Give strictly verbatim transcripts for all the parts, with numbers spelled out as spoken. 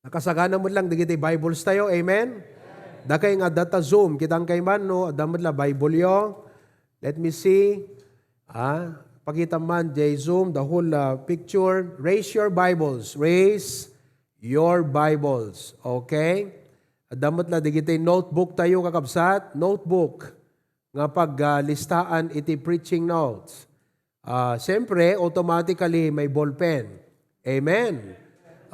Nakasagana met lang dagiti Bibles tayo. Amen? Dakay nga adda ta Zoom, kitankay man, no? Adda met la Bible yo. Let me see. Ah, pakita man, jay Zoom, the whole, ah, picture. Raise your Bibles. Raise your Bibles. Okay? Adda met la dagiti notebook tayo, kakabsat. Notebook nga paglistaan iti preaching notes. Ah, siyempre, automatically, may ballpen. Amen.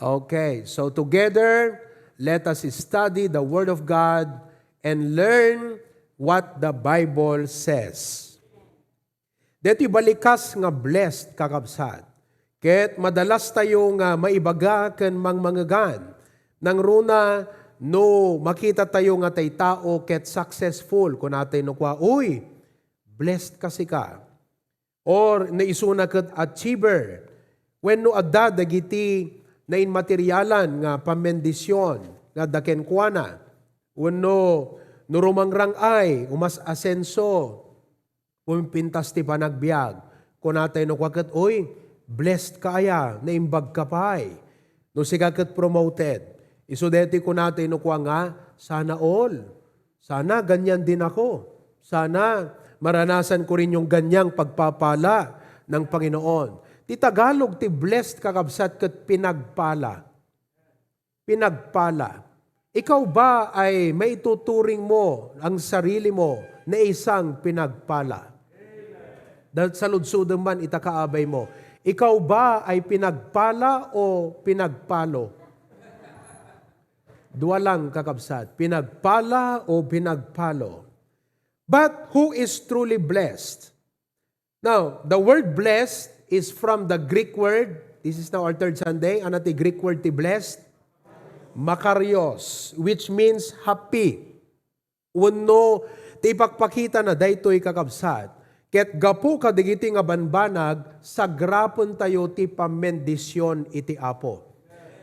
Okay, so together, let us study the Word of God and learn what the Bible says. Deti balikas nga blessed, kakabsat. Ket madalas tayo nga maibaga ken mangmangegan. Nangruna, no makita tayo nga tay tao ket successful, kunatay no kua, "Uy, blessed kasi ka." Or naisuna ket achiever. Wenno adda dagiti nainmaterialan nga pammendision nga adda kenkuana. Wenno no rumangrang-ay, umas-asenso, umpintas ti panagbiag. Kunatay no kua ket, "Uy, blessed ka aya, naimbag ka pay." No sika ket promoted. Isu daytoy kunatay no kua nga, "Sana all. Sana ganyan din ako. Sana maranasan ko rin yung ganyang pagpapala ng Panginoon." Ti Tagalog ti blessed, kakabsat, ket pinagpala. Pinagpala. Ikaw ba ay maituturing mo ang sarili mo na isang pinagpala? Dahil saludsodem man ita kaabay mo. Ikaw ba ay pinagpala o pinagpalo? Dua lang, kakabsat. Pinagpala o pinagpalo? But who is truly blessed? Now, the word blessed is from the Greek word. This is now our third Sunday. Ano ti Greek word ti blessed? Makarios, which means happy. Wenno, ti ipakpakita na daytoy, kakabsat, ket gapu kadagiti nga banbanag, sagrapen tayo ti pammendision iti Apo.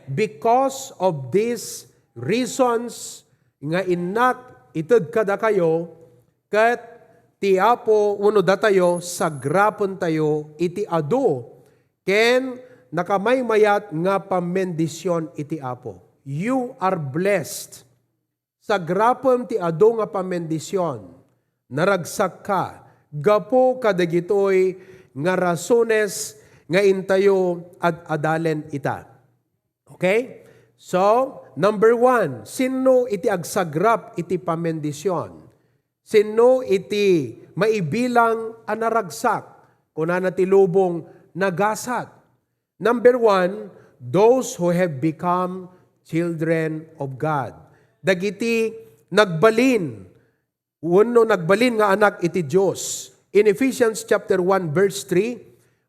Because of these reasons nga innak ited kadakayo, ket ti Apo wenno datayo, sagrapen tayo iti adu ken nakamaymayat nga pammendision iti Apo. You are blessed. Sagrapen ti adu nga pammendision, naragsakka gapu kadagitoy nga rasones nga intayo ad-adalen ita. Okay? So, number one, sinno iti agsagrap iti pammendision? Sinno iti maibilang a naragsak? Kunana ti lubong, nagasat. Number one, those who have become children of God. Dagiti nagbalin, wenno nagbalin nga anak iti Dios. In Ephesians chapter one, verse three,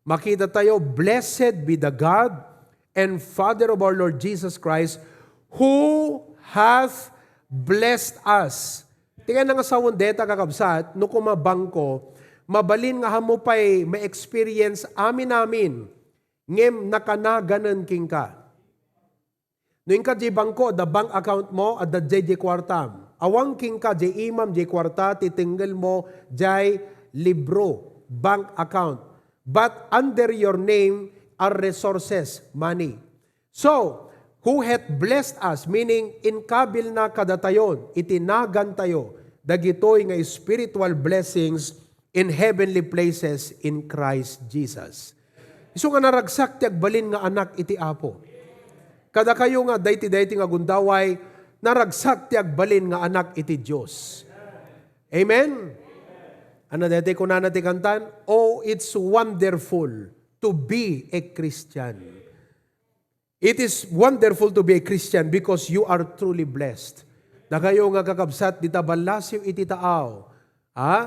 makita tayo, "Blessed be the God and Father of our Lord Jesus Christ, who hath blessed us." Ti kayatna nga sawen deta, kakabsat, no koma bangko, mabalin nga ammo pay ma-experience amin-amin, ngem nakanaganen kenka. No inka diay bangko, adda bank account mo, adda diay diay kuartam. Awan kenka diay imam diay kuarta ti tengngelmo diay libro, bank account. But under your name are resources, money. So, who hath blessed us, meaning inkabilna kadatayon iti nagantayo dagitoy nga spiritual blessings in heavenly places in Christ Jesus. Isu nga naragsak ti agbalin nga anak iti Apo. Kadakayo nga daytoy, daytoy nga gundaway, naragsak ti agbalin nga anak iti Dios. Amen? Ano daytoy kunana ti kantan? "Oh, it's wonderful to be a Christian." It is wonderful to be a Christian because you are truly blessed. Dakayo nga kakabsat, dita ballasiw iti taaw. Ha?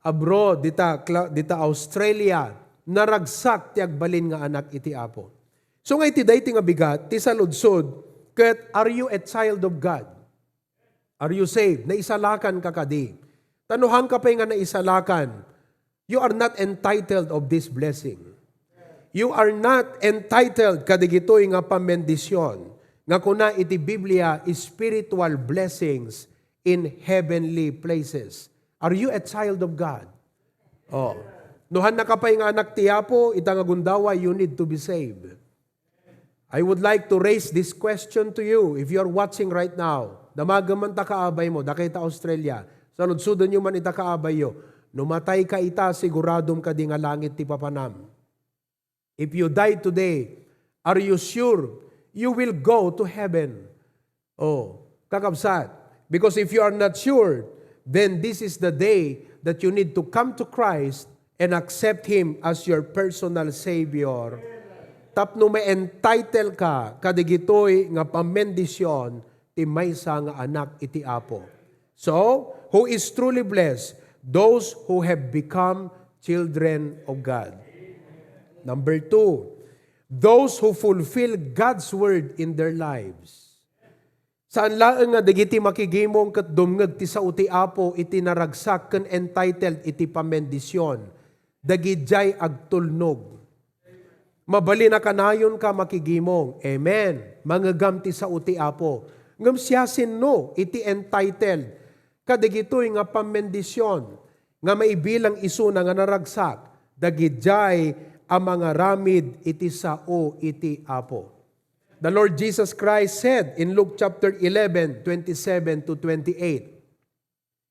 Abroad, dita, kla-, dita Australia, naragsak ti agbalin nga anak iti Apo. So nga iti daytoy nga bigat, ti saludsod, ket, are you a child of God? Are you saved? Naisalakan ka kadi? Ta no haanka pay nga naisalakan, you are not entitled of this blessing. You are not entitled kadigitoy nga pammendision nga kuna iti Biblia, spiritual blessings in heavenly places. Are you a child of God? Oh. No haannaka pay nga anak ti Apo, ita nga gundaway, you need to be saved. I would like to raise this question to you, if you are watching right now. Damagem man ta kaabaymo, dakay ta Australia. Saludsodonyo man ita kaabayyo. No matayka ita, siguradom kadi nga langit ti papanam. If you die today, are you sure you will go to heaven? Oh, kakabsat. Because if you are not sure, then this is the day that you need to come to Christ and accept Him as your personal Savior. Tapno ma-entitle ka kadigitoy nga pamendisyon ti maysa nga anak iti Apo. So, who is truly blessed? Those who have become children of God. Number two, those who fulfill God's word in their lives. Saan laeng nga dagiti makigimong ket dumngeg ti sao ti Apo iti naragsak ken entitled iti pamendisyon, dagidiay agtulnog. Mabalin a kanayonka makigimong. Amen. Mangegam ti sao ti Apo. Ngem siasino iti entitled kadagitoy nga pamendisyon nga maibilang isuna nga naragsak dagidiay a mangaramid iti sao iti Apo? The Lord Jesus Christ said in Luke chapter eleven, twenty-seven to twenty-eight,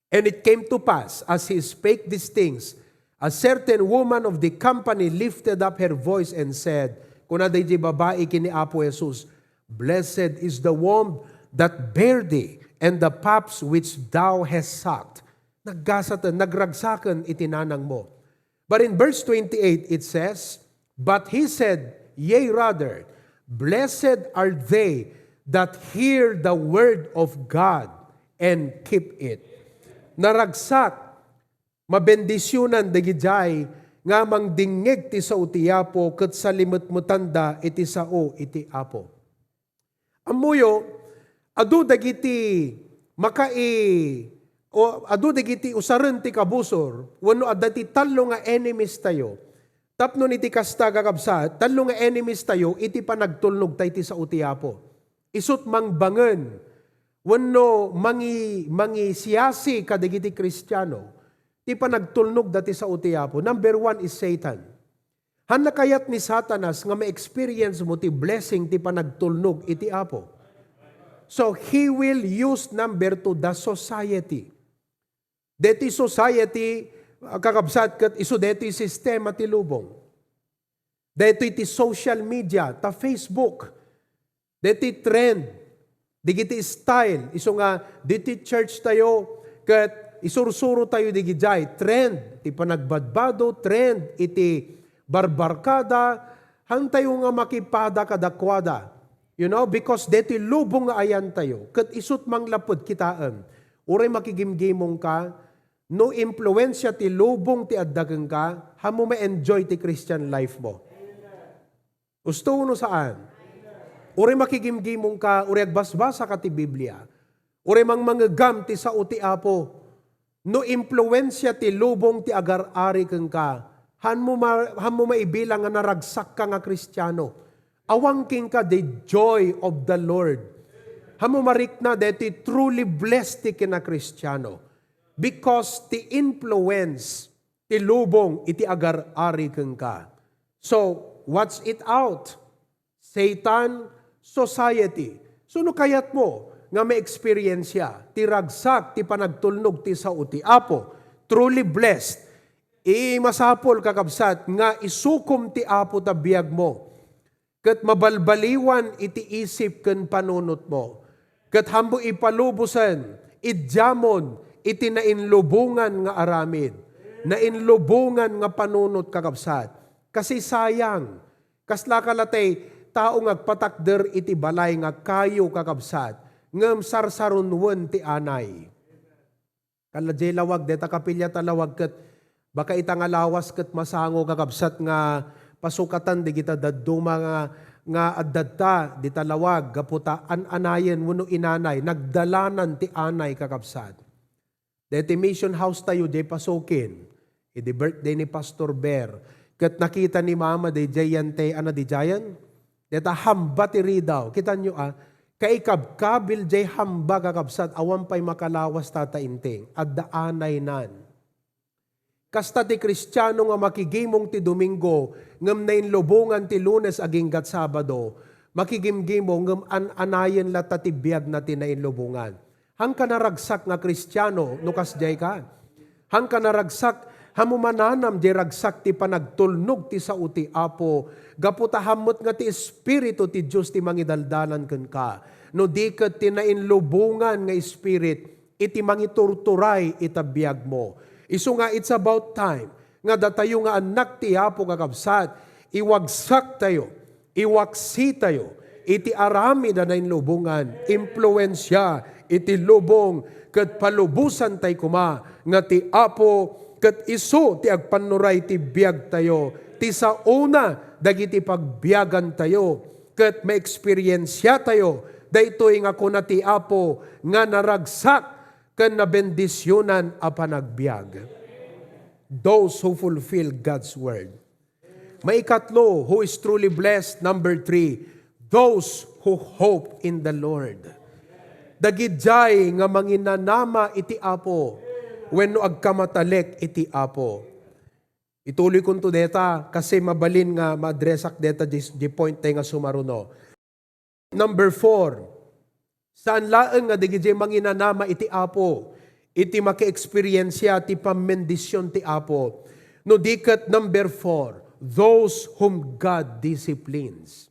"And it came to pass, as he spake these things, a certain woman of the company lifted up her voice and said," kuna daydi babai ken ni Apo Jesus, "Blessed is the womb that bare thee, and the paps which thou hast sucked." Naggasaten, nagragsaken iti nanangmo. But in verse twenty-eight, it says, "But he said, yea, rather, blessed are they that hear the word of God and keep it." Naragsak, mabendisionan dagidiay nga mangdingngeg ti sao ti Apo ket salimetmetanda iti sao iti Apo. Ammoyo, adu dagiti makai-, o adu dagiti usaren ti kabusor, wenno adda ti tallo nga enemies tayo. Tapno iti kasta, kakabsat, tallo nga enemies tayo iti panagtulnog tay ti sao ti Apo. Isut' mangbangen wenno mangi-, mangisiasi kadagiti Kristiano ti panagtulnog da ti sao ti Apo. Number one is Satan. Hanna kayat ni Satanas nga ma-experience mo ti blessing ti panagtulnog iti Apo. So, he will use number two, the society. Deti society, ah, kakabsat, ket isu deti sistema ti lubong. Deti ti social media, ta Facebook. Deti trend, digiti style, isu nga diti church tayo, ket isursuro tayo digidiay, trend ti panagbadbado, trend iti barbarkada, han tayo nga makipada kadakuada. You know, because deti lubong nga ayan tayo, ket isut' manglapud kitaem. Uray makigimgimong ka, no impluensia ti lubong ti adda kenka, hanmo ma-enjoy ti Christian life mo. Usto wenno saan? Uray makigimgimong ka, uray agbasbasa ka ti Biblia, uray mangmangegam ti sao ti Apo, no impluensia ti lubong ti agar-ari kenka, hanmo ma-, hanmo maibilang nga naragsakka nga Kristiano. Awan kenka the joy of the Lord. Hanmo marikna deti truly blessed ti kinakristiano. Because ti influence ti lubong iti agar-ari kenka. So, watch it out. Satan, society. So, no kayatmo nga ma-experience-ya ti ragsak ti panagtulnog ti sao ti Apo, truly blessed, i-, masapul, kakabsat, nga isukom ti Apo ta biagmo. Ket mabalbaliwan iti isip ken panunotmo. Ket hanmo ipalubosen, idiamon iti nainlubongan nga aramid, nainlubongan nga panunot, kakabsat. Kasi sayang, kasla ka latay tao nga agpatakder iti balay nga kayo, kakabsat, ngem sarsarunuen ti anay. Kalla diay lawag, deta kapilya ta lawag ket baka ita nga lawas ket masango, kakabsat, nga pasukatan dagita dadduma nga, nga adda dita lawag gapu ta an-anayen wenno inanay, nagdalanan ti anay, kakabsat. Deti mission house tayo, diay pasukin. Idi birthday ni Pastor Ber. Ket nakita ni Mama, diay, diay yan ti, ano, diay yan? Deta hamba ti ridaw. Kitanyo, a, kaikabkabil diay hamba, kakabsat, awan pay makalawas, Tata Inting. Adda anaynan. Kasta ti Kristiano nga makigimong ti Domingo, ngem nainlubongan ti Lunes aginggat Sabado, Makigimgimo, ngem an-anayen latta ti biagna ti nainlubongan. Hanka naragsak nga Kristiano no kasdiay ka. Hanka naragsak, hammo mananam diay ragsak ti panagtulnog ti sao ti Apo, gapu ta hammet nga ti Espiritu ti Dios ti mangidaldalan kenka. No di ket ti nainlubongan nga Espirit, iti mangiturturay ita biagmo. Isu nga it's about time nga datayo nga annak ti Apo, kakabsat, iwagsaktayo, iwaksitayo iti aramid a nainlubongan, impluensia iti lubong, ket palubosantay koma nga ti Apo ket isu ti agpannuray ti biagtayo, ti saona dagiti pagbiagantayo, ket maeksperiensiatayo daytoy nga kuna ti Apo nga naragsak ken nabendisionan a panagbiag. Those who fulfill God's word. Maikatlo, who is truly blessed? Number three, those who hope in the Lord. Dagidiay nga manginanama iti Apo wenno agkamatalek iti Apo. Ituloykonto deta, kasi mabalin nga ma-addressak deta di, di point tayo nga sumaruno. Number four, saan laeng nga dagidiay manginanama iti Apo, iti maki-experience ti pammendision ti Apo. No di ket number four, those whom God disciplines.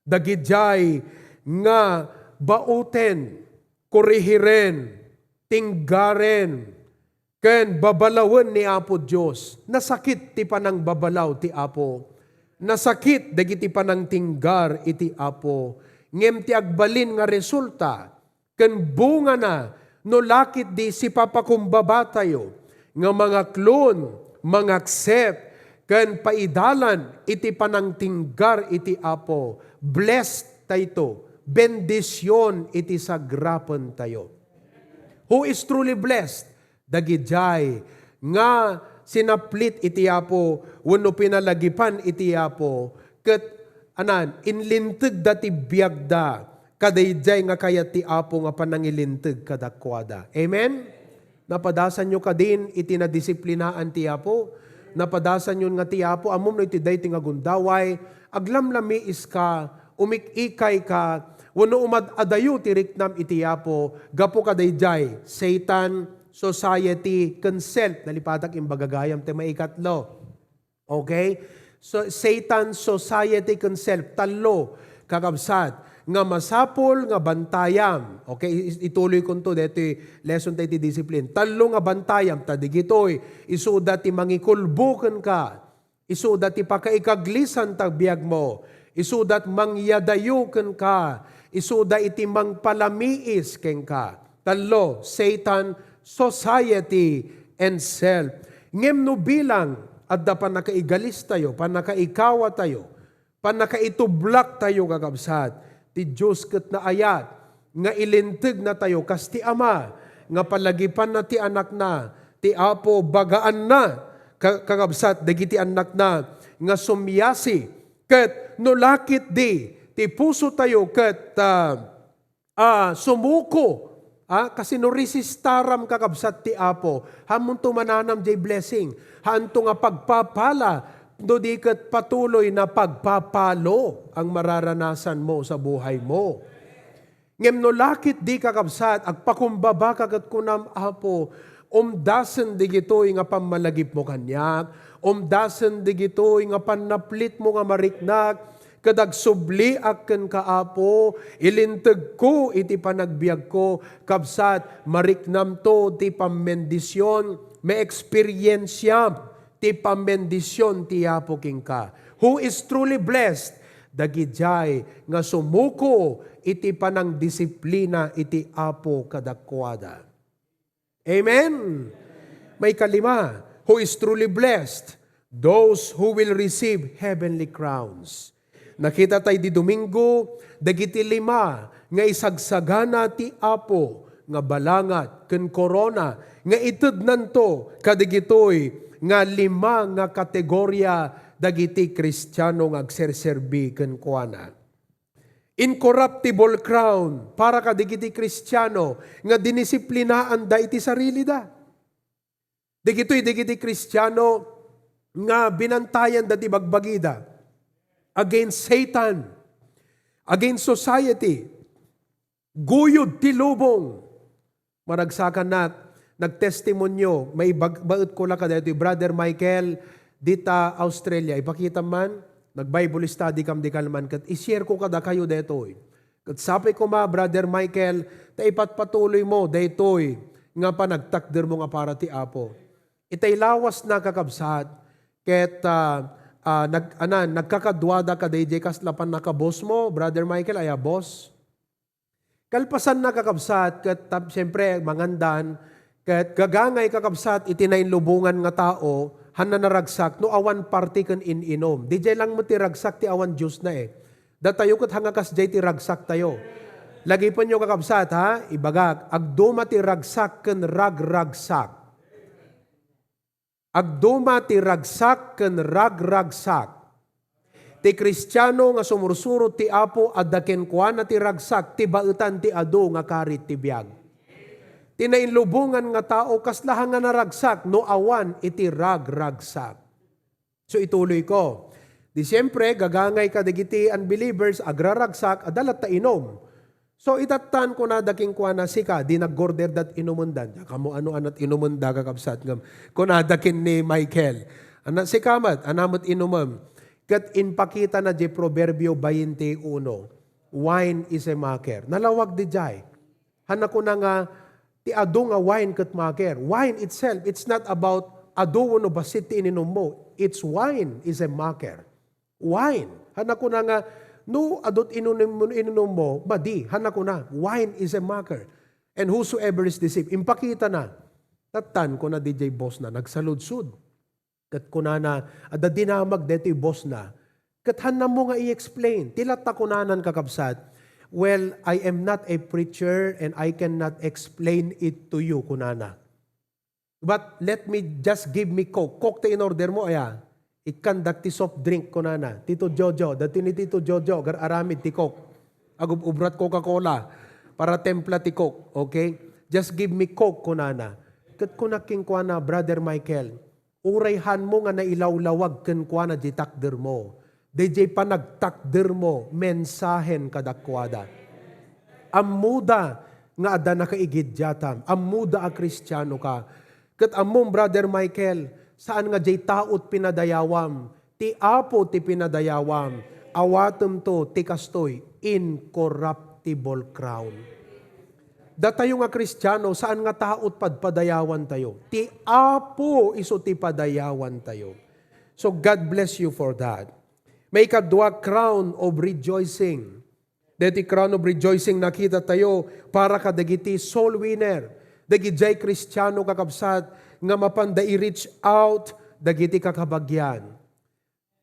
Dagidiay nga bauten, kurihiren, tinggaren, ken babalawen ni Apo Dios. Nasakit ti panangbabalaw ti Apo. Nasakit dagiti panangtinggar iti Apo. Ngem ti agbalin nga resulta ken bungana no lakit di sipapakumbabatayo nga mangaklon, mangaksept, ken paidalan iti panangtinggar iti Apo. Blessed tayto. Bendision iti sagrapentayo. Who is truly blessed? Dagidiay nga sinaplit iti Apo wenno pinalagipan iti Apo, ket anan, inlinteg da ti biagda kadaydiay nga kayat ti Apo nga panangilinteg kadakuada. Amen? Napadasanyo kadin iti nadisiplinaan ti Apo? Napadasanyon nga ti Apo, ammom no iti daytoy nga gundaway, aglamlamiiska, umik-ikayka, wenno umad-adayo ti riknam iti Apo, gapu kadaydiay, Satan, society, ken self. Nalipatak imbaga gayam ti maikatlo. Okay? So, Satan, society, ken self. Tallo, kakabsat, nga masapul nga bantayam. Okay? I-, ituloykonto deti lesson tayo ti discipline. Tallo nga bantayam, ta digitoy, isuda ti mangikulbo kenka. Isuda ti pakaikaglisan ta biagmo. Isuda ti mangyadayo kenka. Isuda iti mangpalamiis kenka. Tallo, Satan, society, and self. Ngem no bilang adda pannakaigalistayo, pannakaikawatayo, pannakaitublaktayo, kakabsat, ti Dios ket naayat nga ilintegnatayo kas ti Ama nga palagipanna ti Anakna, ti Apo bagaanna, ka-, kakabsat, dagiti annakna nga sumiasi. Ket no lakit di ti pusotayo ket, ah, ah, sumuko, ah, kasi no resistaram, kakabsat ti Apo, haanto mananam jay blessing, haanto nga pagpapala, no di ket patuloy na pagpapalo ang mararanasan mo sa buhay mo. Ngem no lakit di, kakabsat, agpakumbabaka ket kunam, Apo, umdasen digitoy nga pammalagipmo kaniak, umdasen digitoy nga pannaplitmo nga mariknak, ket agsubliak kenka, Apo, ilintegko iti panagbiagko, kabsat, mariknamto ti pammendision, maeksperiensiam ti pammendision ti Apo kenka. Who is truly blessed? Dagidiay nga sumuko iti panangdisiplina iti Apo kadakuada. Amen? Maikalima, who is truly blessed? Those who will receive heavenly crowns. Nakita tay di Domingo, dagiti lima nga isagsagana ti Apo nga balangat ken korona nga itednanto kadigitoy nga lima nga kategoria dagiti Kristiano nga agserserbi kenkuana. Incorruptible crown para kadagiti Kristiano nga dinisiplinaanda iti sarilida. Dagitoy dagiti Kristiano nga binantayanda ti bagbagida against Satan. Against society. Guyod ti lubong. Maragsakannak, nagtestimonio, maibag-, baetko la kadaytoy, Brother Michael, dita Australia, ipakitam man, nag-Bible study kam di kalman, ket i-share ko kadakayo daytoy. Ket sapay koma, Brother Michael, ta ipatpatuloy mo daytoy nga panagtakder mo nga para ti Apo. Itay lawas na, kakabsat, ket, ah, ah, nag-, anan, nagkakaduada kadaydiay kasla pannakabos mo, Brother Michael, aya bos? Kalpasanna, kakabsat, ket tap-, siyempre, mangandan, ket gagangay, kakabsat, iti nainlubongan nga tao, hanna naragsak no awan parti ken in-inum. Didiay lang met ti ragsak ti awan juice na eh. Datayo ket hanga kasdiay ti ragsak tayo. Lagipenyo, kakabsat, ha? Ibagak, agduma ti ragsak ken ragragsak. Agduma ti ragsak ken ragragsak. Ti Kristiano nga sumursurot ti Apo, adda kenkuana ti ragsak, ti baetan ti adu nga karit ti biag. Ti nainlubongan nga tao, kasla nga naragsak no awan iti ragragsak. So, ituloy ko. Di siempre, gagangay kadagiti unbelievers, agraragsak, adda latta inum. So, itattan kunada kenkuana, "Sika, di nag-order dat inumendan." Diak ammo ano anat inumenda, kakabsat, ngem kunada ken ni Michael, "Ana, sika met, ana met inumem." Ket impakitana di Proverbio bainte uno, "Wine is a mocker." Nalawag didiay. Hanna kuna nga, ti adu nga wine ket mocker. Wine itself, it's not about adu wenno bassit ti ininummo. It's wine is a mocker. Wine. Hanna kuna nga, no, adut inunum-, inunummo, madi. Hanna kuna, "Wine is a mocker. And whosoever is deceived." Impakitana. Tattan, kuna didiay bosna, nagsaludsod. Ket kunana, adda dinamag daytoy bosna. Ket hannamo nga i-explain. Ti latta kunanan, kakabsat, "Well, I am not a preacher and I cannot explain it to you," kunana. "But let me just give me Coke." Coke ti in-order mo, aya? "Ikkandak ti soft drink," kunana. Tito Jojo, dati ni Tito Jojo, agar-aramid ti Coke. Agub-ubrat Coca-Cola para templa ti Coke, okay? "Just give me Coke," kunana. Ket kunak kenkuana, "Brother Michael, uray hanmo nga nailawlawag kenkuana di takdermo, daydiay panagtakdermo, mensahen kadakuada. Ammoda nga adda nakaigiddiatam, ammoda a Kristiano ka. Ket ammom, Brother Michael, saan nga diay taot pinadayawam, ti Apo ti pinadayawam, awatemto ti kastoy, incorruptible crown." Datayo nga Kristiano, saan nga taot padpadayawantayo. Ti Apo isu ti padayawantayo. So God bless you for that. Maikadua, crown of rejoicing. Deti crown of rejoicing nakitatayo para kadagiti soul winner. Dagidiay Kristiano, kakabsat, nga mapanda i-reach out dagiti kakabagian.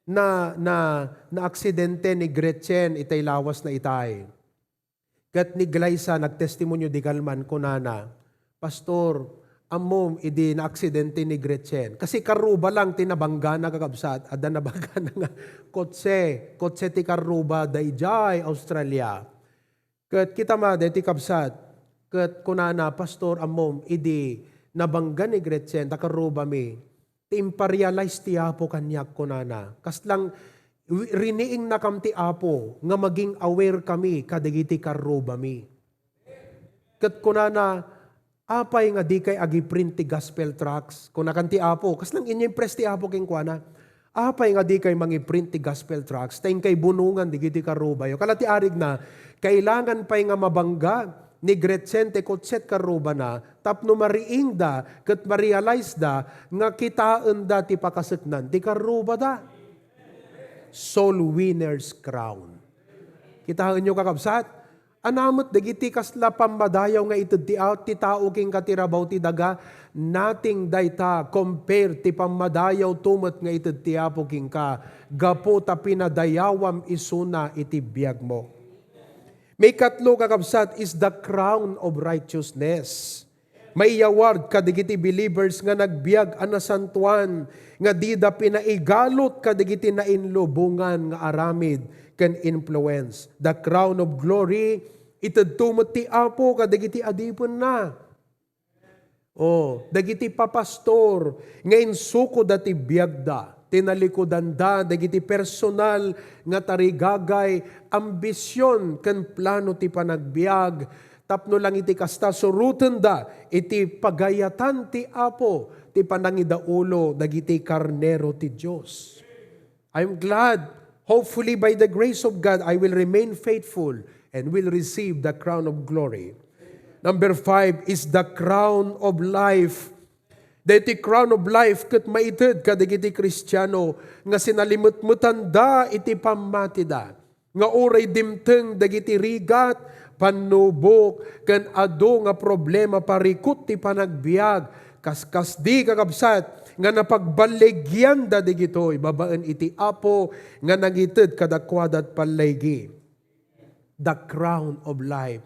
Na, na, naaksidente ni Gretchen itay lawas na itay. Ket ni Glyza nagtestimonio di kalman, kunana, "Pastor, ammom idi naaksidente ni Gretchen." Kasi karruba lang ti nabanggana, kakabsat. Adda nabanggana nga kotse. Kotse ti karruba daydiay Australia. Ket kita madi ti kabsat. Ket kunana, "Pastor, ammom idi nabangga ni Gretchen, ta karrubami, ti imparealize ti Apo kaniak," kunana. Kaslang wi-, riniingnakam ti Apo nga maging aware kami kadagiti karrubami. Ket kunana, "Apay nga dikay agiprint ti gospel tracts?" Kunakan ti Apo. Kaslang inyimpress ti Apo kenkuana. "Apay nga dikay mangiprint ti gospel tracts? Ta inkay bunongan digiti karrubayo." Kala ti arigna, kailangan pay nga mabangga ni Gretchen ti kotset karrubana tapno mariingda ket ma-realize da nga kitaenda ti pakaseknan ti karrubada. Soul winner's crown. Kitaenyo, kakabsat? Ania met dagiti kasla pammadayaw nga ited ti a-, ti tao kenka ti rabaw ti daga? Nothing dayta compared ti pammadayawto met nga ited ti Apo kenka gapu ta pinadayawam isuna iti biagmo. Maikatlo, kakabsat, is the crown of righteousness. Maiyaward kadagiti believers nga nagbiag a nasantoan nga dida pinaigalut kadagiti nainlubongan nga aramid ken influence. The crown of glory, itedto met ti Apo kadagiti adipenna. Oh, dagiti papastor nga insukoda ti biagda. Tinalikudanda dagiti personal nga tarigagay, ambision, ken plano ti panagbiag, tapno lang iti kasta surotenda iti pagayatan ti Apo ti panangidaulo dagiti karnero ti Dios. I'm glad. Hopefully, by the grace of God, I will remain faithful and will receive the crown of glory. Number five is the crown of life. Daytoy crown of life ket maited kadagiti Kristiano nga sinalimetmetanda iti pammatida, nga uray dimteng dagiti rigat, pannubok, ken adu nga problema parikut ti panagbiag. Kaskasdi, kakabsat, nga napagballigianda dagitoy babaen iti Apo nga nangited kadakuada ti palligi. The crown of life.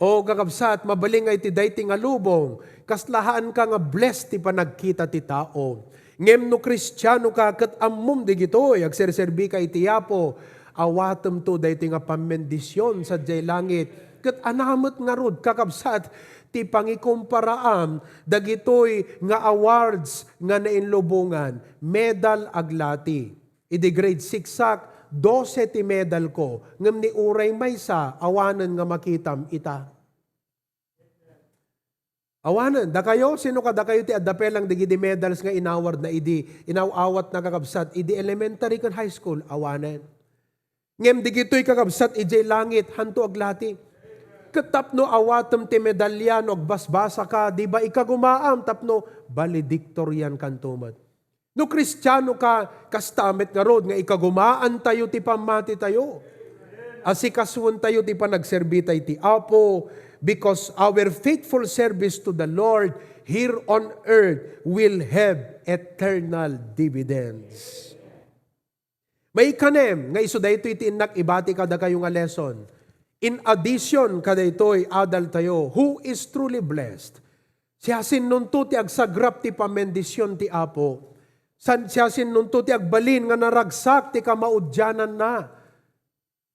O kakabsat, mabalin nga iti daytoy nga lubong, kasla haanka nga blessed ti panagkita ti tao. Ngem no Kristiano ka ket ammom digitoy, agserserbi ka iti Apo, awatem to daytoy nga pammendision sadiay langit. Ket ania met ngarud, kakabsat, ti pangikumparaam dagitoy nga awards nga nainlubongan, medal aglati. Idi grade six ak, dose ti medalko, ngem ni uray maysa, awanen nga makitam ita. Awanen, dakayo, sino kadakayo ti adda pay lang dagiti medals nga inaward na idi, inaw-awat na, kakabsat, idi elementary ken high school? Awanen. Ngem digitoy, kakabsat, idiay langit, hanto aglati. Ket tapno awatem ti medalya no agbasbasa ka, di ba ikagumaam tapno valedictorian kanto met? No Kristiano ka, kasta met ngarud nga ikagumaantayo ti pammatitayo. Asikasuentayo ti panagserbita iti Apo, because our faithful service to the Lord here on earth will have eternal dividends. Maikanem nga isu daytoy ti innak ibati kadakayo nga lesson. In addition kadaytoy, adaltayo, who is truly blessed? Siasinoto ti agsagrap ti pammendision ti Apo? San, siasinoto ti agbalin nga naragsak ti kamaudiananna?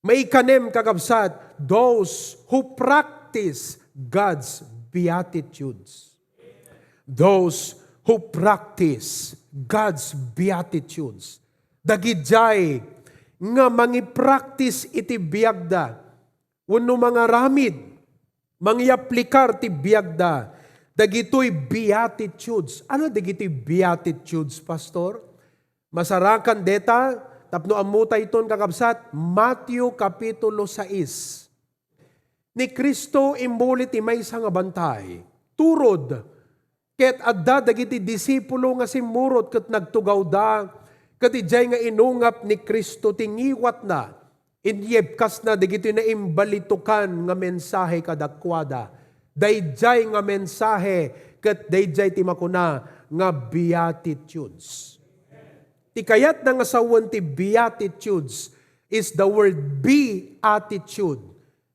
Maikanem, kakabsat, those who practice God's beatitudes. Those who practice God's beatitudes. Dagidiay nga mangipractice iti biagda wenno mangaramid, mangiaplikar ti biagda dagitoy beatitudes. Ano dagitoy beatitudes, Pastor? Masarakan deta, tapno ammotayton, kakabsat, Mateo Kapitulo sais. Ni Cristo immuli ti maysa nga bantay. Turod, ket adda dagiti disipulo nga simmurot ket nagtugawda, ket idiay nga inungap ni Cristo ti ngiwatna, inyebkasna dagiti naimbalitokan nga mensahe kadakuada. Daydiay nga mensahe ket daydiay ti makuna nga Beatitudes. Ti kayatna nga sawen ti Beatitudes is the word beatitude.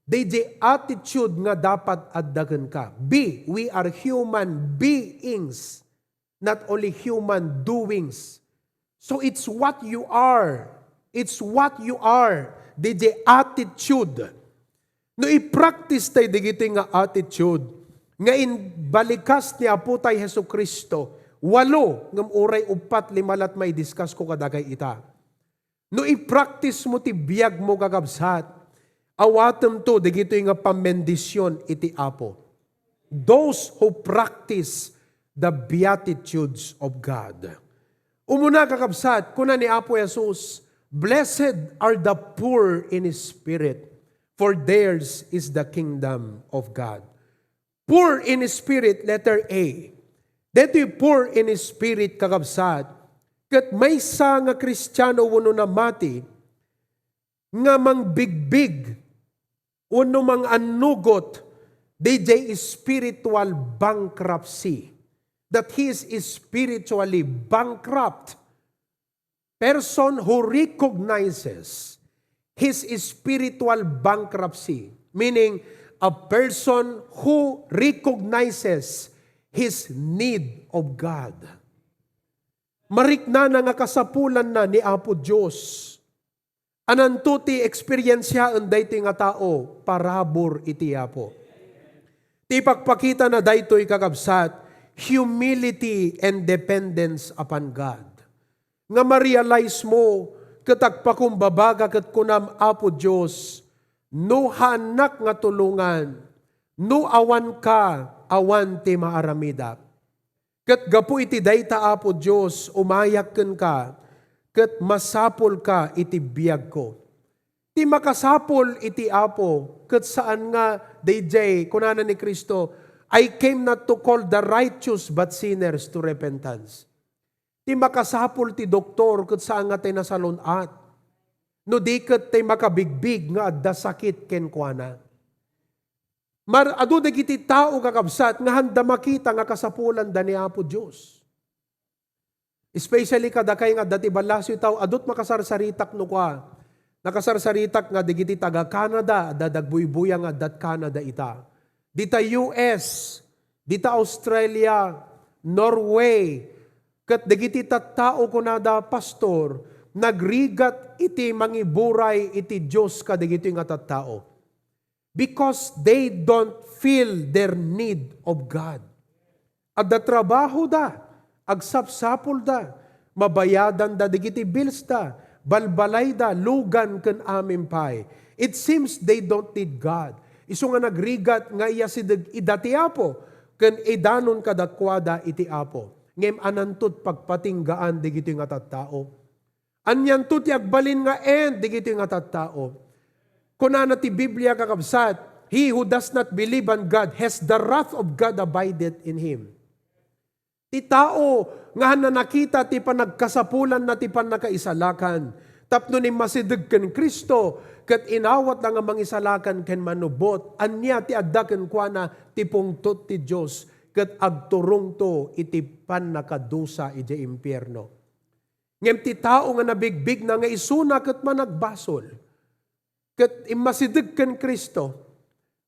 Daydiay attitude nga dapat adda kenka. Be, we are human beings, not only human doings. So it's what you are. It's what you are. Daydiay attitude. No i-practice tay dagitoy nga attitude, nga imbalikas ni Apo tay Jesu-Cristo, walo, ngem uray uppat, lima lat maidiscuss ko kadakay ita. No i-practice mo ti biag mo, kakabsat, awatem to dagitoy nga pammendision iti Apo. Those who practice the beatitudes of God. Umuna, kakabsat, kuna ni Apo Jesus, "Blessed are the poor in spirit, for theirs is the kingdom of God." Poor in spirit, letter A. Detoy poor in spirit, kakabsat, ket maysa nga Kristiano wenno namati nga mangbigbig wenno mangannugot daydiay spiritual bankruptcy, that he is spiritually bankrupt. Person who recognizes his spiritual bankruptcy, meaning a person who recognizes his need of God. Mariknana nga kasapulanna ni Apo Dios. Ananto ti eksperyensyaen daytoy nga tao? Parabur iti Apo. Ti ipakpakitana daytoy, kakabsat, humility and dependence upon God. nga ma-realize mo ket agpakumbaba ka ket kunam, Apo Dios, no haannak nga tulongan, no awan ka, awan ti maaramidak. Ket gapu iti dayta, Apo Dios, umayak kenka, ket masapul ka iti biagko. Ti makasapul iti Apo, ket saan nga daydiay, kunana ni Cristo, "I came not to call the righteous but sinners to repentance." Ti makasapul ti doktor, ket saan nga tay nasalun-at. No di ket tay makabigbig nga adda sakit kenkuana. Mar-, adu dagiti tao, kakabsat, nga haanda makita nga kasapulanda ni Apo Dios. Especially kadakay nga adda ti ballasiw tao, adut makasarsaritak no kua. Nakasarsaritak nga dagiti taga Canada, adda dagbuybuyang nga addat Canada ita. Dita U S, dita Australia, Norway, ket dagiti tattao kunada, Pastor, nagrigat iti mangiburay iti Dios kadagitoy nga tattao. Because they don't feel their need of God. Adda trabahoda, agsapsapulda, mabayadanda dagiti billsda, balbalayda, lugan ken amin pay. It seems they don't need God. Isu nga nagrigat nga iyasideg ida ti Apo, ken idanon kadakuada iti Apo. Ngem ananto ti pagpatinggaan dagitoy nga tattao. Anianto ti agbalin nga end dagitoy nga tattao? Kunana ti Biblia, kakabsat, "He who does not believe on God has the wrath of God abideth in him." Ti tao nga haanda nakita ti panagkasapulanna ti pannakaisalakan, tapno immasideg ken Cristo, ket inawatna nga mangisalakan ken manubbot, ania ti adda kenkuana? Ti pungtot ti Dios, ket agturongto iti pannakadusa idiay impierno. Ngem ti tao nga nabigbigna nga isuna ket managbasol, ket immasideg ken Cristo,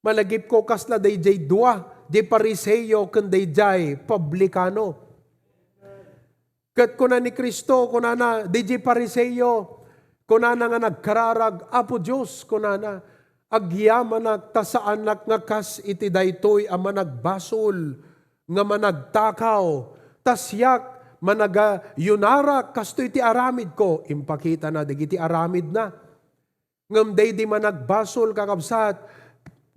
malagipko kasla daydiay dua, di Fariseo ken daydiay publikano. Ket kuna ni Cristo, kunana, daydiay Fariseo, kunana nga nagkararag, "Apo Dios," kunana, "agyamanak ta saanak nga kas iti daytoy a managbasol nga managtakaw, ta siak managayunarak kastoy ti aramidko." Impakitana dagiti aramidna. Ngem daydi managbasol, kakabsat,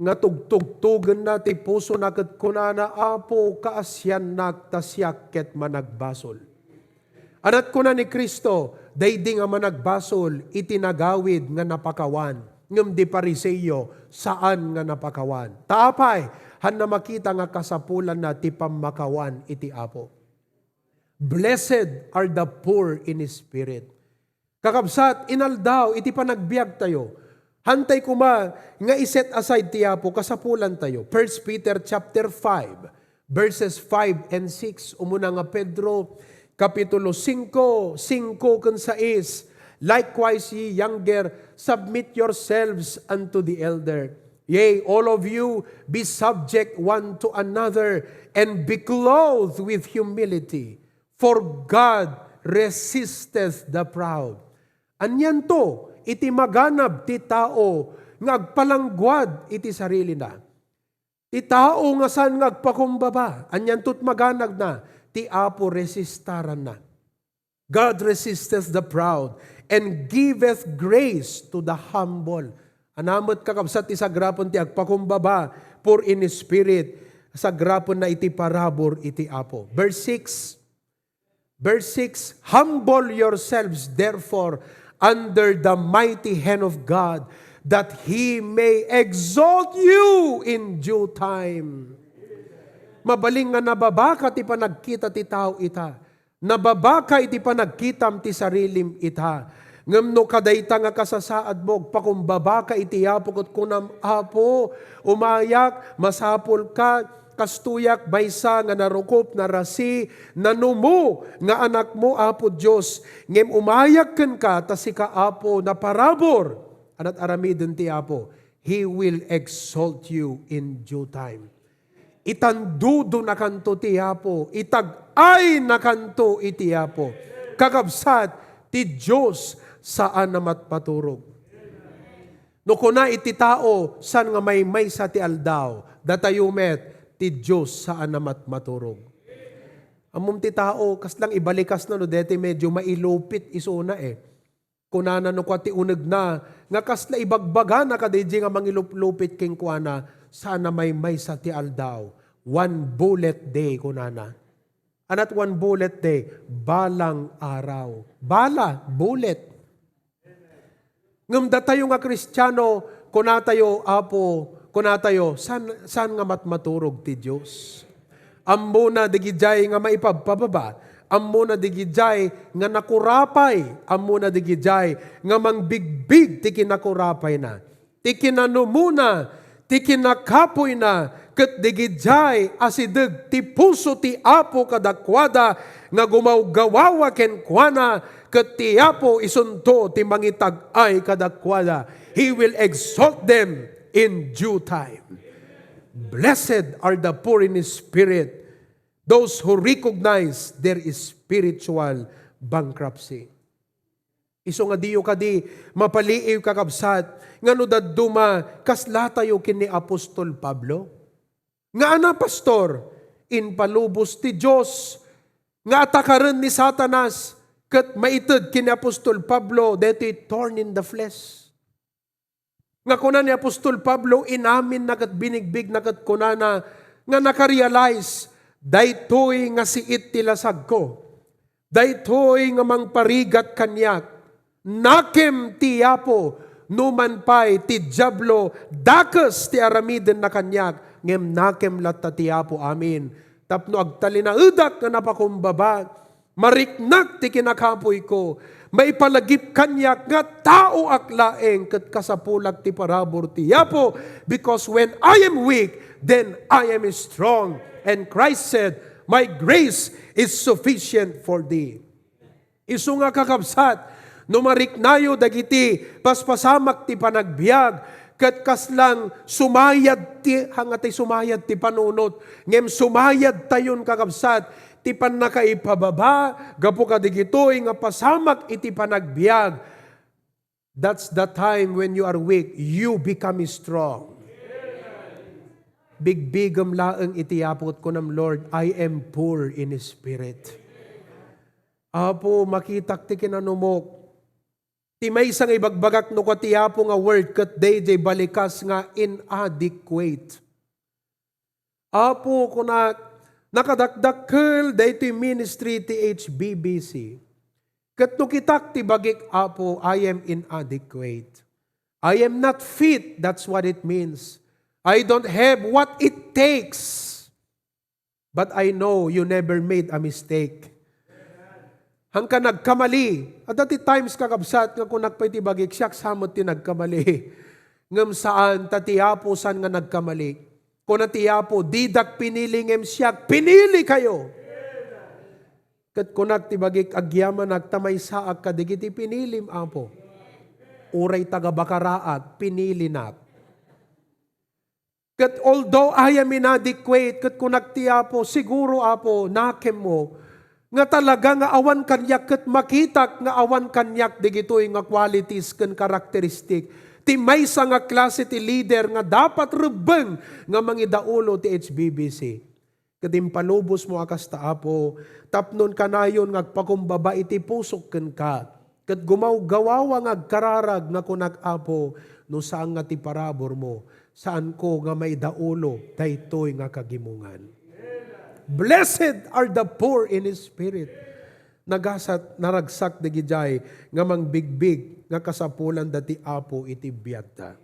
nga tugtugtogenna ti pusona ket kunana, "Apo, kaasiannak ta siak ket managbasol." Ania't kuna ni Cristo, daydi nga managbasol iti nagawid nga napakawan, ngem di Fariseo saan nga napakawan. Ta apay, haanda makita nga kasapulanna ti pammakawan iti Apo. "Blessed are the poor in spirit." Kakabsat, inaldaw iti panagbiagtayo, haantay koma nga i-set aside ti Apo, kasapulantayo. First Peter chapter five, verses five and six, umuna nga Pedro, kapitulo singko, singko ken sais, "Likewise, ye younger, submit yourselves unto the elder. Yea, all of you, be subject one to another, and be clothed with humility. For God resisteth the proud." Anianto iti maganab ti tao nga agpalangguad iti sarilina? Ti tao nga saan nga agpakumbaba, anianto ti maganabna? Ti Apo resistaranna. "God resisteth the proud and giveth grace to the humble." Ania met, kakabsat, ti sagrapen ti agpakumbaba, poor in spirit, sagrapenna iti parabur iti Apo. Verse six, Verse six, "Humble yourselves, therefore, under the mighty hand of God, that He may exalt you in due time." Mabalin nga nababaka ti panagkita ti tao ita. Nababaka iti panagkitam ti sarilim ita. Ngem no kadayta nga kasasaadmo, agpakumbabaka iti Apo ket kunam, "Apo, umayak, masapulka, kastoyak maysa nga narukop, narasi, nanumo nga anakmo, Apo Dios, ngem umayak kenka, ta sika, Apo, naparabur." Ania't aramiden ti Apo? He will exalt you in due time. Itandudonakanto ti Apo, itag-aynakanto iti Apo. Kakabsat, ti Dios saan a matmaturog. No kuna iti tao, "Saan nga maymaysa ti aldaw?" Datayo met, ti Dios saan a matmaturog. Ammom ti tao, kaslang ibalikasna no deti medyo mailupit isuna eh. Kunana no kua ti unegna, nga kasla ibagbagana kadi nga mangiluplupit kenkuana, sana maymaysa ti aldaw. One bullet day, kunana. Anat one bullet day, balang araw. Bala, bullet. Ngem datayo nga Kristiano, kunatayo, Apo, kunatayo, saan, saan nga matmaturog ti Dios? Ammona digidiay nga maipabpababa, ammona digidiay nga nakurapay, ammona digidiay nga mangbigbig ti kinakurapayna, ti kinanumona, ti kinakapoyna, ket digidiay asideg ti puso ti Apo kadakuada nga gumawgawawa kenkuana, ket ti Apo isunto ti mangitag-ay kadakuada. He will exalt them in due time. Blessed are the poor in spirit, those who recognize their spiritual bankruptcy. Isu nga diyo kadi mapaliiw, kakabsat, nga no dadduma, kaslatayo ken ni Apostol Pablo? Nga ana, Pastor, impalubos ti Dios nga atakaren ni Satanas ket maited ken ni Apostol Pablo daytoy thorn in the flesh. Nga kuna ni Apostol Pablo, inaminna ket binigbigna ket kunana nga nakarealize, "Daytoy nga siit ti lasagko. Daytoy nga mangparigat kaniak. Nakem ti Apo, numan pay ti Diablo, dakes ti aramidenna kaniak, ngem nakem latta ti Apo." Amin. Tapno agtalinaedak nga napakumbaba, mariknak ti kinakapoyko, maipalagip kaniak nga taoak laeng ket kasapulak ti parabur ti Apo, because when I am weak, then I am strong. And Christ said, "My grace is sufficient for thee." Isu nga, kakabsat, no mariknayo dagiti paspasamak ti panagbiag, ket kaslang sumayad ti, hanga ti sumayad ti panunot, ngem sumayadtayon, kakabsat, ti pannakaipababa gapu kadigitoy nga pasamak iti panagbiag. That's the time when you are weak, you become strong. Bigbigem laeng iti Apo ket kunam, "Lord, I am poor in spirit." Apo, makitak ti kinanumok. Ti maysa nga ibagbagak no kua ti Apo nga word ket daydiay balikas nga inadequate. Apo, kunak, nakadakdakkel daytoy ministry ti H B B C. Ket no kitak ti bagik, Apo, I am inadequate. I am not fit, that's what it means. I don't have what it takes. But I know you never made a mistake. Hangka nagkamali. Adda ti times, kakabsat, nga kunak pay ti bagik, "Siak sa met ti nagkamali." Ngem saan, ta ti Apo saan nga nagkamali. Kuna ti Apo, "Didak pinili ngem siak pinili kayo." Ket kunak ti bagik, agyamanak ta maysaak kadagiti pinilim, Apo. Uray taga-Bakaraak, pinilinak. Ket although I am inadequate, ket kunak ti Apo, "Siguro, Apo, nakemmo nga talaga nga awan kaniak ket makitak nga awan kaniak dagitoy nga qualities ken characteristic ti maysa nga klase ti leader nga dapat rebbeng nga mangidaulo ti H B B C." Ket impalubosmo a kasta, Apo, tapnon kanayon nga agpakumbaba iti pusok kenka. Ket gumawgawawa nga agkararag nga kunak, Apo, no saan nga ti paraburmo, saanko nga maidaulo daytoy nga kagimongan. Blessed are the poor in spirit. Nagasat, naragsak dagidiay nga mangbigbig nga kasapulanda ti Apo iti biagda.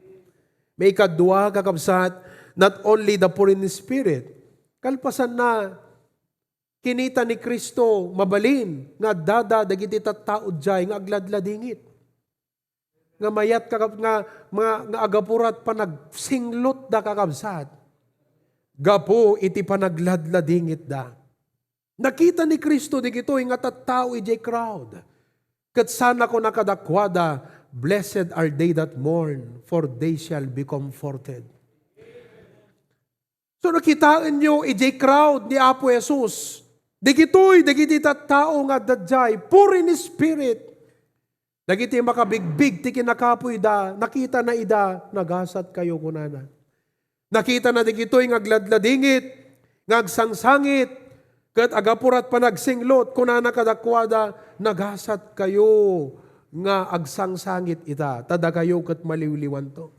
Maikadua, kakabsat, not only the poor in spirit, kalpasanna, kinita ni Cristo mabalin nga addada dagiti tattao diay nga agladladingit. Nga mayat, kakab-, nga, nga, nga agapurat panagsinglotda, kakabsat, gapu iti panagladladingitda. Nakita ni Cristo dagitoy nga tattao idiay crowd. Ket sana kuna kadakuada, "Blessed are they that mourn, for they shall be comforted." So, nakitaenyo idiay crowd ni Apo Jesus, dagitoy dagiti tattao nga adda diay, poor in spirit. Dagiti makabigbig ti kinakapoyda, nakitana ida, "Nagasatkayo," kunana. Nakitana dagitoy nga agladladingit, nga agsangsangit, Ket agapurat panagsinglut, kunana kadakuada, "Nagasatkayo nga agsangsangit ita, ta dakayo ket maliwliwanto."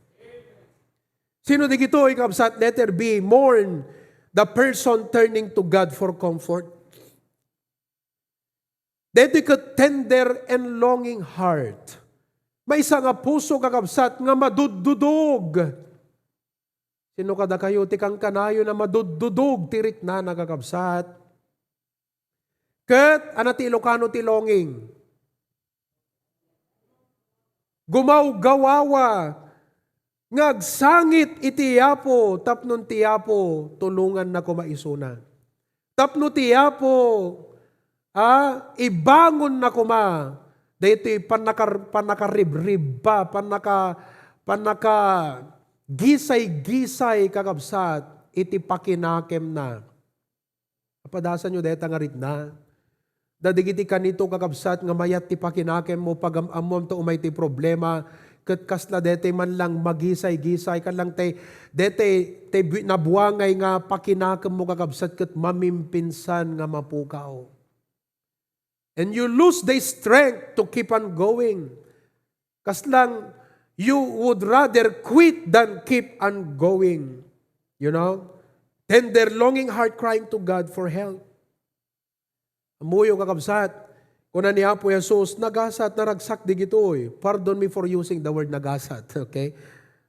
Sino digitoy, kabsat? Letter B, mourn the person turning to God for comfort. Daytoy ket tender and longing heart. Maysa nga puso, kakabsat, nga maduddudog. Sino kadakayo ti kankanayon a maduddudog ti riknana, kakabsat? Ket, ano ti Ilocano ti longing? Gumawgawawa nga agsangit iti Apo, tapno ti Apo tulonganna koma isuna. Tapno ti Apo, a, ibangonna koma daytoy pannakar-, pannakaribribba, pannaka-, pannakagisay-gisay, kakabsat, iti pakinakemna. Apadasanyo dayta nga rikna. Dadigiti kanito, kakabsat, nga mayat ti pakinakemmo, pagam-ammom ta umay ti problema, ket kasla daytoy man lang magisay-gisay, kallang tay, daytoy, tay bu-, nabuangay nga pakinakemmo, kakabsat, ket mamimpinsan nga mapukaw. And you lose the strength to keep on going. Kaslang, you would rather quit than keep on going. You know? Tender, longing heart crying to God for help. Ammoyo, kakabsat, kuna ni Apo Jesus, "Nagasat, naragsak digitoy." Pardon me for using the word nagasat, okay?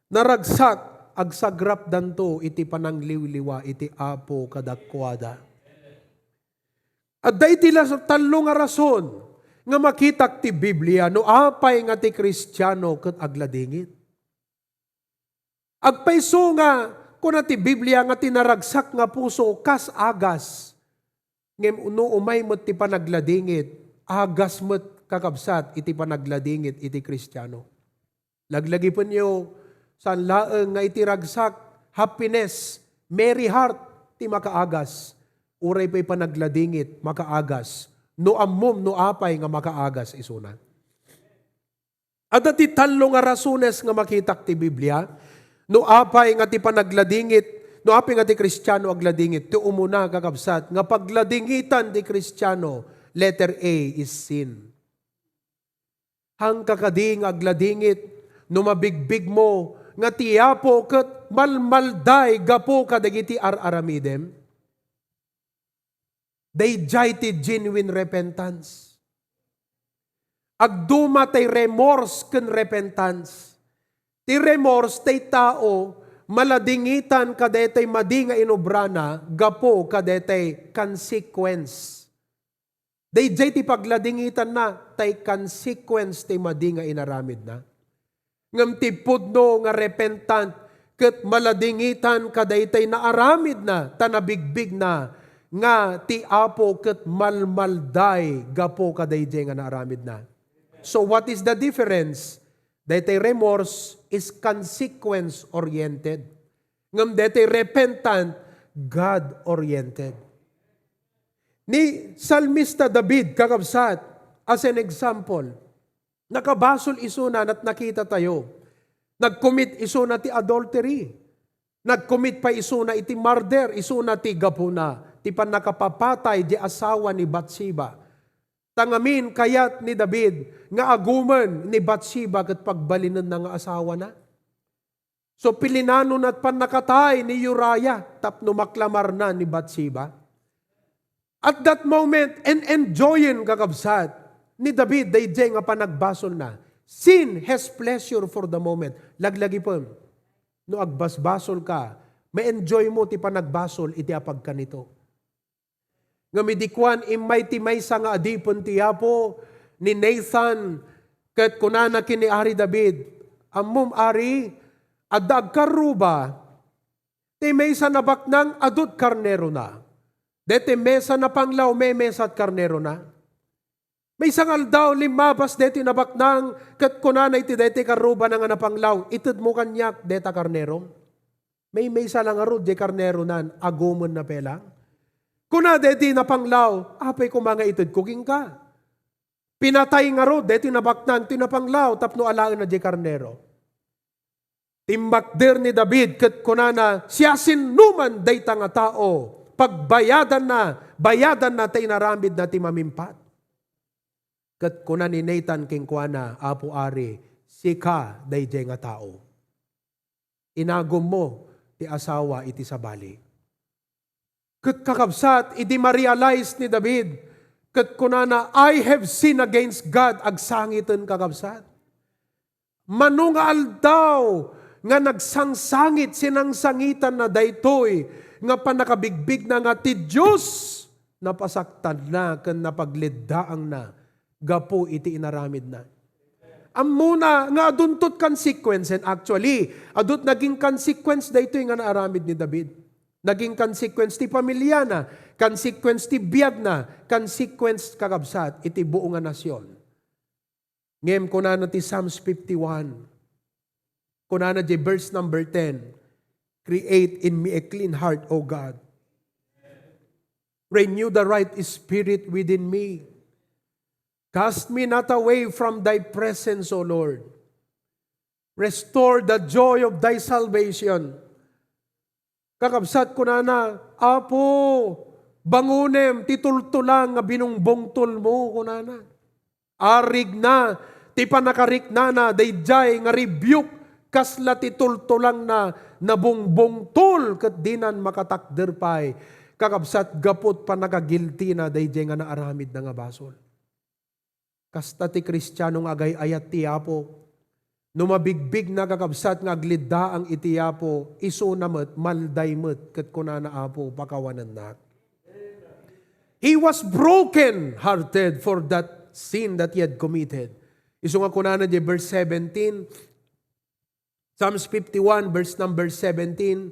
Naragsak, agsagrapdanto iti panangliwliwa iti Apo kadakuada. Adda iti las-, tallo nga rason nga makitak ti Biblia no apay nga ti Kristiano ket agladingit. Agpayso nga kuna ti Biblia nga ti naragsak nga puso kas agas, ngem no umay met ti panagladingit, agas met, kakabsat, iti panagladingit iti Kristiano. Laglagipenyo, saan laeng nga iti ragsak, happiness, merry heart, ti makaagas. Uray pay panagladingit, makaagas. No ammom no apay nga makaagas isuna. Adda ti tallo nga rasones nga makitak ti Biblia. No apay nga ti panagladingit, no apay nga ti Kristiano agladingit, ti umuna, kakabsat, nga pagladingitan ti Kristiano, letter A is sin. Haanka kadi nga agladingit no mabigbigmo nga ti Apo ket malmalday gapu kadagiti ar-aramidem? Daydiay ti genuine repentance. Agduma tay remorse ken repentance. Ti remorse tay tao maladingitan kadaytay madi nga inubrana gapu kadaytay consequence. Daydiay ti pagladingitanna, tay consequence ti madi nga inaramidna. Ngem ti pudno nga repentant ket maladingitan kadaytay naaramidna ta nabigbigna nga ti Apo ket malmalday gapu kadaydiay nga naaramidna. So what is the difference? Daytay remorse is consequence-oriented. Ngem daytay repentant, God-oriented. Ni Salmista David, kakabsat, as an example, nakabasol isuna ket nakita tayo. Nag-commit isuna ti adultery. Nag-commit pay isuna iti murder, isuna ti gapuna ti pannakapapatay di asawa ni Bathsheba. Ta ngamin, kayat ni David nga agumen ni Bathsheba ket pagbalinenna nga asawana. So, pilinanona ti pannakatay ni Uriah tapno maklamarna ni Bathsheba. At that moment, en-enjoyen, kakabsat, ni David daydiay nga panagbasolna. Sin has pleasure for the moment. Laglagipem, no agbasbasolka, ma-enjoymo ti panagbasol iti apagkanito. Ngem idi kuan, immay ti maysa nga adipen ti Apo, ni Nathan, ket kunana ken ni Ari David, "Ammom, Ari, adda agkarruba, ti maysa nabaknang adu ti karnerona. Daytoy maysa napanglaw, maymay-maysa ti karnerona." Maysa nga aldaw, limmabas daytoy nabaknang, ket kunana iti daytoy karrubana nga napanglaw, "Itedmo kaniak dayta karnerom." Maymaysa la ngarud diay karneronan, agumenna pay lang. Kuna daytoy napanglaw, "Apay koma nga itedko kenka?" Pinatay ngarud daytoy nabaknang, toy napanglaw, tapno alaenna diay karnero. Timmakder ni David ket kunana, "Siasinoman dayta nga tao, pagbayadanna, Bayadanna ta inaramidna ti mamimpat. Ket kuna ni Nathan kenkuana, "Apo Ari, sika daydiay nga tao. Inagummo ti asawa iti sabali." Ket kakabsat, idi ma-realize ni David, ket kunana, "I have sinned against God," agsangiten, kakabsat. Mano nga aldaw nga nagsangsangit, sinangsangitanna daytoy nga pannakabigbigna nga ti Dios napasaktanna ken napagleddaangna gapu iti inaramidna. Ammona nga adunto ti consequence, and actually, adu ti naging consequence daytoy nga naaramid ni David. Naging consequence ti pamiliana, consequence ti biagna, consequence, kakabsat, iti buo nga nasion. Ngem kunana ti Psalms fifty-one, kunana di verse number ten, "Create in me a clean heart, O God. Renew the right spirit within me. Cast me not away from thy presence, O Lord. Restore the joy of thy salvation." Kakabsat, kunana, "Apo, bangonem ti tultulang nga binungbungtolmo," kunana. Arigna ti pannakariknana daydiay nga rebuke, kasla ti tultulang na nabungbungtol ket dinan makatakder pay. Kakabsat, gapu ti pannakagiltina daydiay nga naaramidna nga basol. Kasta ti Kristiano nga agay-ayat ti Apo. No mabigbigna, kakabsat, nga agleddaang iti Apo, isuna met, malday met, ket kunana, "Apo, pakawanennak." He was broken-hearted for that sin that he had committed. Isu nga kunana di verse seventeen, Psalms fifty-one, verse number seventeen,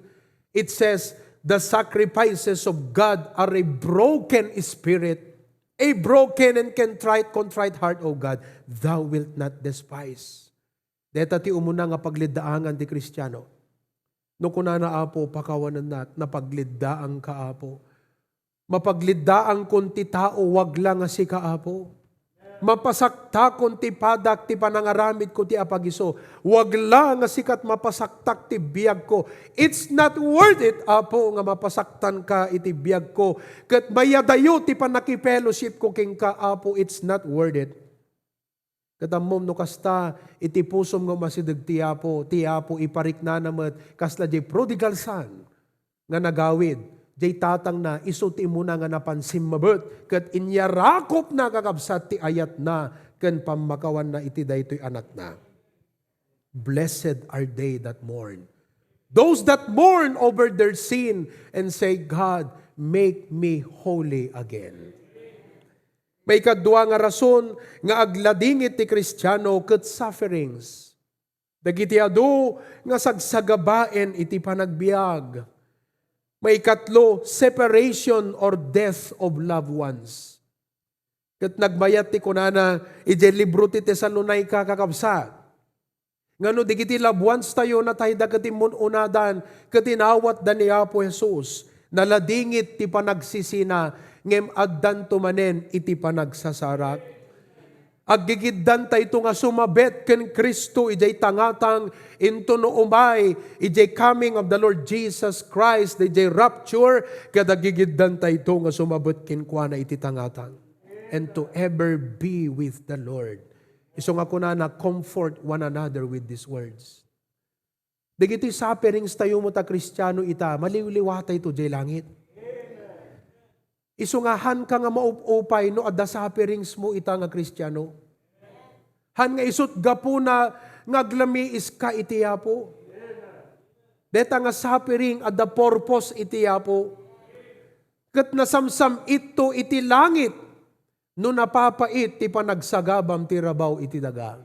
it says, "The sacrifices of God are a broken spirit, a broken and contrite, contrite heart, O God, thou wilt not despise." Deta ti umuna nga pagleddaangan ti Kristiano. No kunana, "Apo, pakawanennak, napagleddaangka, Apo. Mapagleddaangkon ti tao, wagla nga sika, Apo. Mapasaktakon ti padak ti panangaramidko ti apagiso. Wagla nga sika ti mapasaktak ti biagko. It's not worth it, Apo, nga mapasaktanka iti biagko. Ket mayadayo ti pannakifellowshipko kenka, Apo. It's not worth it." Ket ammom no kasta, iti pusom nga umasideg ti Apo, ti Apo ipariknana met kasla diay prodigal son nga nagawid, diay tatangna, isu ti umuna nga napan simmabet, ket inyarakopna, kakabsat, ti ayatna ken pammakawanna iti daytoy anakna. "Blessed are they that mourn, those that mourn over their sin and say, 'God, make me holy again.'" Maikadua nga rason nga agladingit ti Kristiano ket sufferings. Dagiti adu nga sagsagabaen iti panagbiag. Maikatlo, separation or death of loved ones. Ket nagmayat ti kunana idiay libro ti Tesalonica, kakabsat, nga no dagiti loved ones tayo, natayda ket immun-unadan ket inawatda ni Apo Jesus, naladingit ti panagsisina, ngem addanto manen iti panagsasarak. Aggigiddantayto nga sumabet ken Cristo idiay tangatang, intono umay idiay coming of the Lord Jesus Christ, idiay rapture, ket aggigiddantayto nga sumabet kenkuana iti tangatang. And to ever be with the Lord. Isu nga kunana, "Comfort one another with these words." Dagiti sufferings tayo met a Kristiano ita, maliwliwatayto diay langit. Isu nga, hanka nga maup-upay no adda sufferings mo ita nga Kristiano. Han nga isut gapuna nga aglamiiska iti Apo. Deta nga suffering, adda purpose iti Apo. Ket nasamsam-itto iti langit no napapait ti panagsagabam ti rabaw iti daga.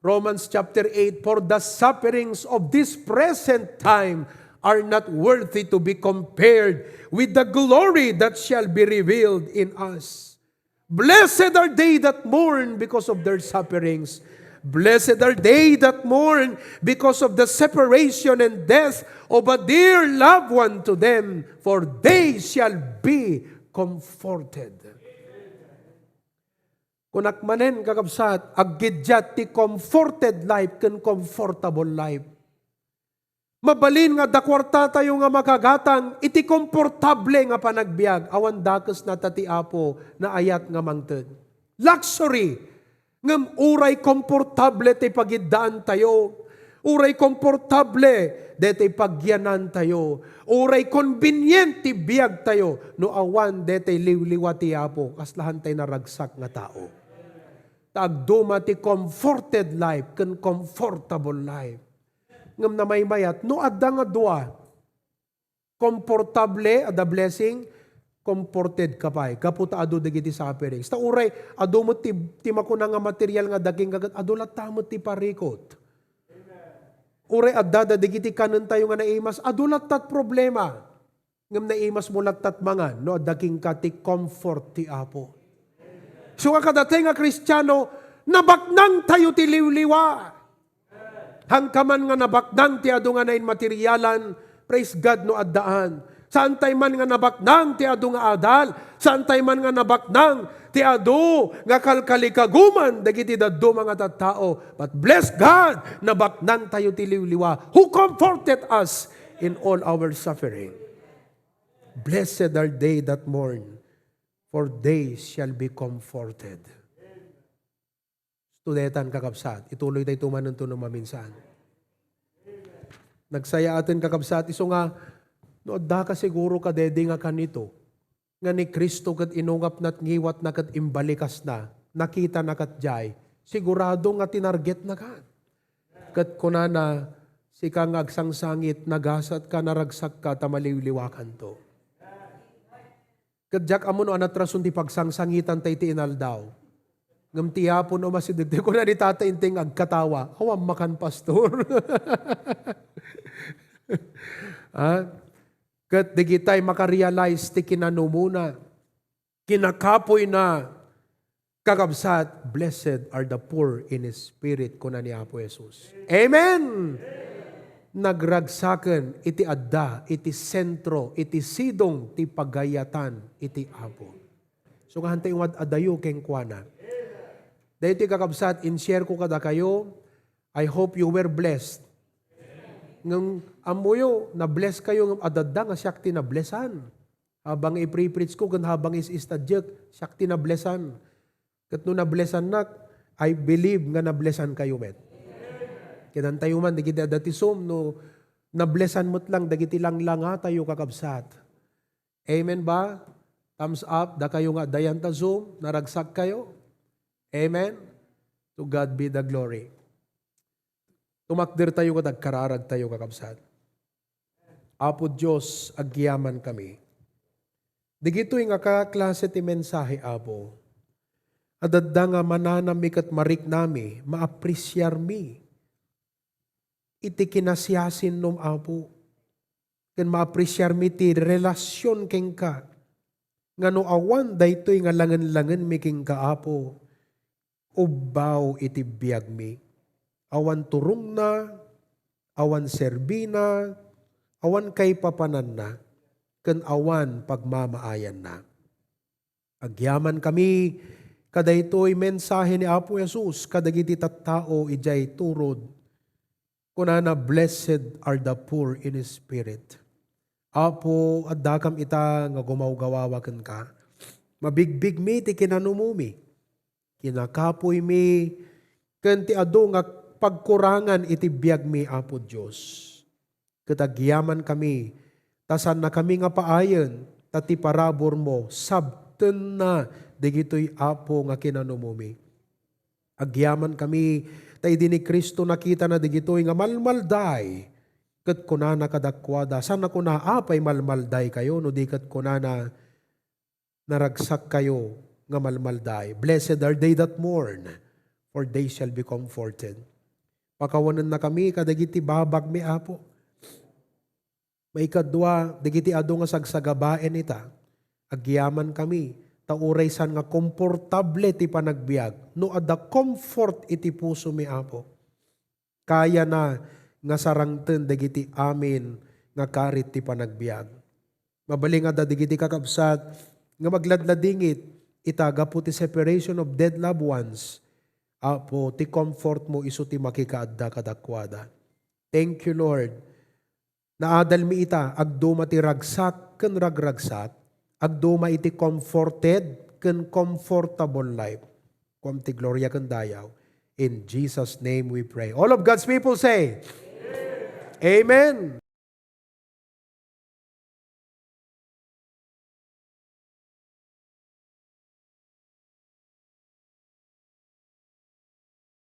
Romans chapter eight, "For the sufferings of this present time are not worthy to be compared with the glory that shall be revealed in us." Blessed are they that mourn because of their sufferings. Blessed are they that mourn because of the separation and death of a dear loved one to them, for they shall be comforted. Kunak manen, kakabsat, aggiddiat ti comforted life ken comfortable life. Mabalin nga adda kuartatayo nga makagatang iti komportable nga panagbiag, awan dakesna ta ti Apo naayat nga mangted. Luxury. Ngem uray komportable ti pagiddaantayo, uray komportable daytoy pagyanantayo, uray convenient ti biagtayo, no awan daytoy liwliwa ti Apo, kaslahantay naragsak nga tao. Ta agduma ti comforted life ken comfortable life. Ngem namaymayat, no adda nga dua, komportable, adda blessing, comforted ka pay, gapu ta adu dagiti sufferings. Ta uray, adu met ti, ti makuna nga material nga adda kenka ket adu latta met ti parikut. Uray, adda da dagiti kanentayo nga naimas, adu latta ti problema. Ngem naimas mo latta ti mangan, no adda kenka ti comfort ti Apo. So, nga kadatay nga Kristiano, nabaknangtayo ti liwliwa. Hanka man nga nabaknang ti adu nga nainmaterialan, praise God no addaan. Saantay man nga nabaknang ti adu nga adal, saantay man nga nabaknang ti adu nga kalkalikaguman dagiti dadduma nga tattao. But bless God, nabaknangtayo ti liwliwa, who comforted us in all our suffering. Blessed are they that mourn, for they shall be comforted. Studetan, kakabsat, ituloy tayo tumanento no maminsan. Nagsayaaten, kakabsat, isu nga, no adda ka siguro kadedi nga kanito, nga ni Cristo ket inungapna ti ngiwatna ket imbalikasna, nakitana ket jay, sigurado nga tinargetna ka. Ket kunana, sika nga agsangsangit, nagasatka, naragsakka, ta maliwliwakanto. Ket diak ammo no anatrason ti pagsangsangitanta iti inaldaw. Ngem ti Apo no masidag ti kuna ni Tata Inting agkatawa, "Awan makan, Pastor." Ah? Ket digitay makarealize ti kinanumona, kinakapuyna, kakabsat, "Blessed are the poor in spirit," kuna ni Apo Jesus. Amen! Nagragsaken iti adda, iti sentro, iti sidong ti pagayatan iti Apo. So, nga hantay umad-adayo kenkuana. Daytoy, kakabsat, in-share ko kadakayo, I hope you were blessed. Ngem ammoyo, na-bless kayo, ngem adda nga siak ti na-blessan. Habang ipre-preach ko, ken habang is-istadiek, siak ti na-blessan. Ket no na-blessannak, I believe nga na-blessan kayo met. Ket antayo man, dagiti adda ti Zoom, no na-blessan met lang, dagiti langlangatayo, kakabsat. Amen ba? Thumbs up, dakayo nga adda yan ta Zoom, naragsak kayo. Amen? To God be the glory. Tumakder tayo ket agkararag tayo, kakabsat. Apo Dios, agyaman kami. Digitoy nga kaklase ti mensahe, Apo. Adda nga mananami ket mariknami, maapresiarmi iti kinasiasinnom, Apo. Ken maapresiarmi ti relasion kenka. Nga no awan daytoy nga langen-langenmi kenka, Apo, ubbaw iti biagmi. Awan turongna, awan serbina, awan kaipapananna, ken awan pagmamaayanna. Agyamankami kadaytoy mensahe ni Apo Jesus kadagiti tattao idiay turod. Kunana, "Blessed are the poor in spirit." Apo, addakam ita nga gumawgawawa kenka. Mabigbigmi ti kinanumomi. Kinakapuymi ken ti adu nga pagkurangan iti biagmi, Apo Dios. Ket agyamankami, ta saannakami nga paayen, ta ti paraburmo sabtenna dagitoy, Apo, nga kinanumomi. Agyamankami, ta idi ni Cristo nakitana dagitoy nga malmalday, ket kunana kadakuada, saan a kuna, "Apay malmaldaykayo?" No di ket kunana, "Naragsakkayo nga malmalday." "Blessed are they that mourn, for they shall be comforted." Pakawanennakami kadagiti babagmi, Apo. Maikadua, dagiti adu nga sagsagabaen ita, agyamankami, ta uray saan nga komportable ti panagbiag, no adda comfort iti pusomi, Apo. Kayana nga sarangten dagiti amin nga karit ti panagbiag. Mabalin nga adda dagiti kakabsat nga magladladingit ita gapu ti separation of dead loved ones. Apo, ti comfort mo isu ti makikaadda kadakuada. Thank you, Lord, naadalmi ita, agduma ti ragsat ken ragragsat, agduma iti comforted ken comfortable life. Kuam ti gloria ken dayaw. In Jesus' name we pray. All of God's people say, Amen.